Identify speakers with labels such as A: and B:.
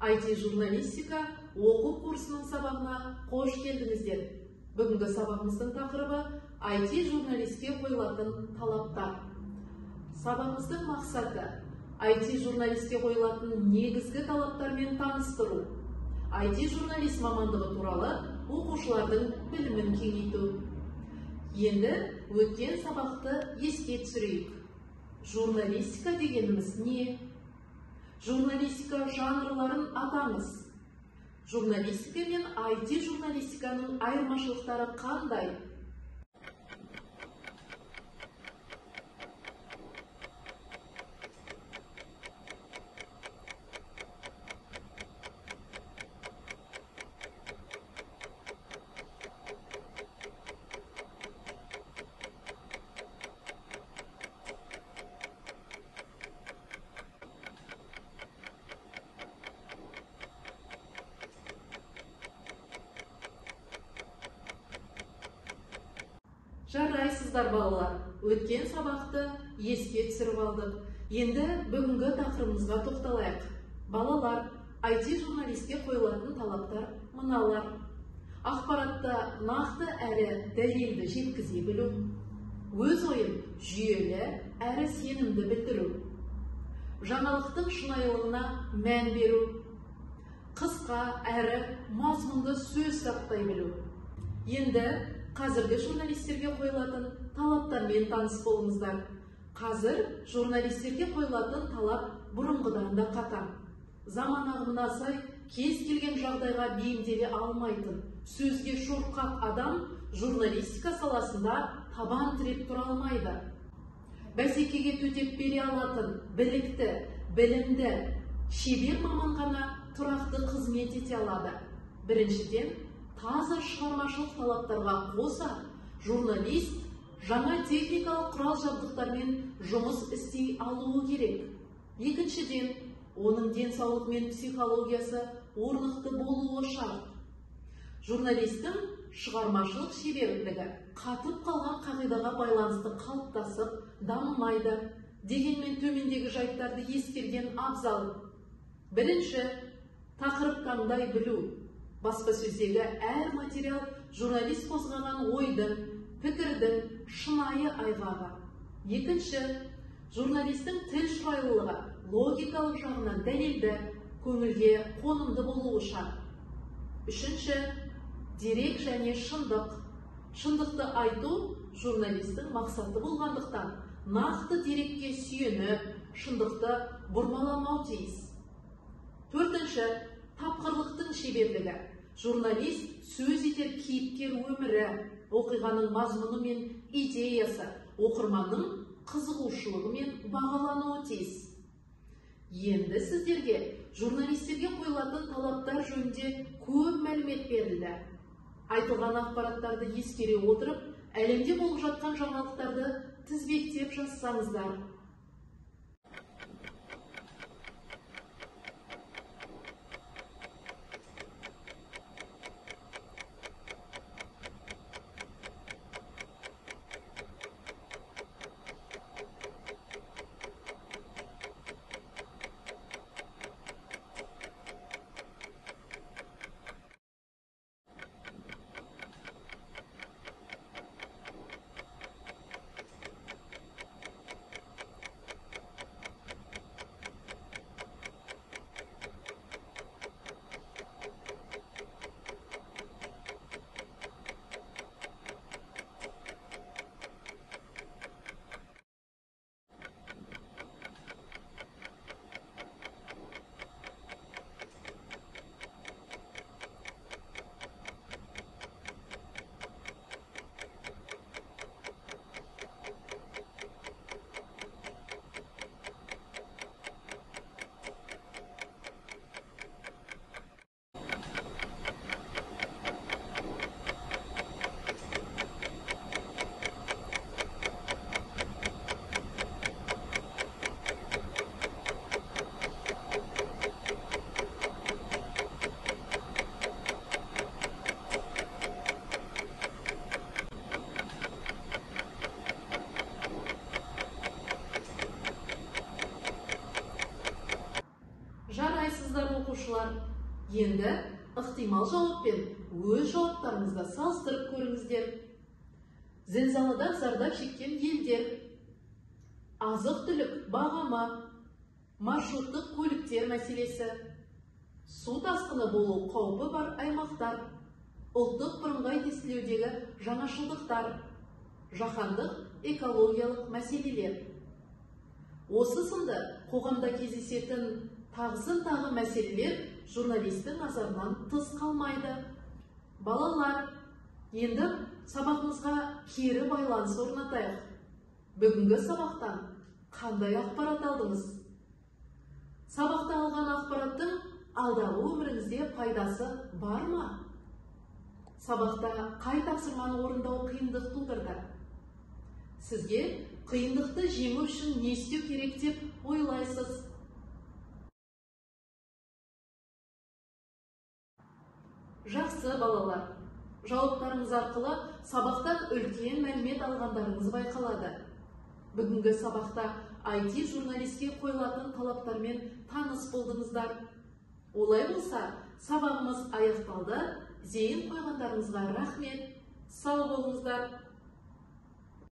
A: IT-журналистика оқу курсының сабағына қош келдіңіздер. Бүгінгі сабағымыздың тақырыбы IT-журналистке қойылатын талаптар. Сабағымыздың мақсаты IT-журналистке қойылатын негізгі талаптармен таныстыру, IT-журналист мамандығы туралы оқушылардың білімін кеңейту. Енді өткен сабақты еске түсірейік. Журналистика дегеніміз не? Журналистика жанрларын атаңыз. Журналистика мен IT-журналистиканың айырмашылықтары қандай? Жарайсыздар, балалар. Өткен сабақты еске түсіріп алдық. Енді бүгінгі тақырыбымызға тоқталайық. Балалар, IT-журналистке қойылатын талаптар мыналар. Ақпаратты нақты әрі дәлелді жеткізе білу, өз ойын жүйелі әрі сенімді білдіру, жаңалықтың шынайылығына мән беру, қысқа әрі мазмұнды сөз саптай білу. Енді қазіргі журналистерге қойылатын талаптармен таныс болыңыздар. Қазір журналистерге қойылатын талап бұрынғыдан да қатаң. Заман ағымына сай кез келген жағдайға бейімделе алмайтын, сөзге шорқақ адам журналистика саласында табан тіреп тұра алмайды. Бәсекеге төтеп бере алатын, білікті, білімді, шебер маман ғана тұрақты қызмет ете алады. Біріншіден, таза шығармашылық талаптарға қоса, журналист жаңа техникалық құрал-жабдықтармен жұмыс істей алуы керек. Екіншіден, оның денсаулығы мен психологиясы орнықты болуы шарт. Журналистің шығармашылық шеберлігі қатып қалған қағидаға байланысты қалыптасып, дамымайды. Дегенмен төмендегі жайттарды ескерген абзал. Бірінші, тақырып таңдай білу. Баспасөздегі әр материал журналист қозғаған ойдың, пікірдің шынайы айғағы. Екінші, журналистің тіл шұрайлылығы логикалық жағынан дәлелді, көңілге қонымды болуы шарт. Үшінші, дерек және шындық. Шындықты айту журналистің мақсаты болғандықтан, нақты дерекке сүйеніп, шындықты бұрмаламау тиіс. Төртінші, тапқырлықтың шеберлігі. Журналист сөз етер кейіпкер өмірі, оқиғаның мазмұны мен идеясы, оқырманның қызығушылығымен бағалануы тиіс. Енді сіздерге журналистерге қойылатын талаптар жөнінде көп мәлімет берілді. Айтылған ақпараттарды ескере отырып, әлемде болып жатқан жаңалықтарды тізбектеп жазсаңыздар. Енді ықтимал жауаппен өз жауаптарыңызды салыстырып көріңіздер. Зілзаладан зардап шеккен елдер, азық-түлік бағамы, маршруттық көліктер мәселесі, су тасқыны болу қаупі бар аймақтар, ұлттық бірыңғай тестілеудегі жаңашылдықтар, жаһандық экологиялық мәселелер. Осы сынды қоғамда кездесетін тағысын тағы мәселелер журналистің назарынан тыс қалмайды. Балалар, енді сабағымызға кері байланыс орнатайық. Бүгінгі сабақтан қандай ақпарат алдыңыз? Сабақта алған ақпараттың алдағы өміріңізде пайдасы бар ма? Сабақта қай тапсырманы орындау қиындық тудырды? Сізге қиындықты жеңу үшін не істеу керек деп ойлайсыз? Жақсы, балалар. Жауаптарыңыз арқылы сабақтан үлкен мәлімет алғандарыңыз байқалады. Бүгінгі сабақта IT журналистке қойылатын талаптармен таныс болдыңыздар. Олай болса, сабағымыз аяқталды. Зейін қойғандарыңызға рахмет. Сау болыңыздар.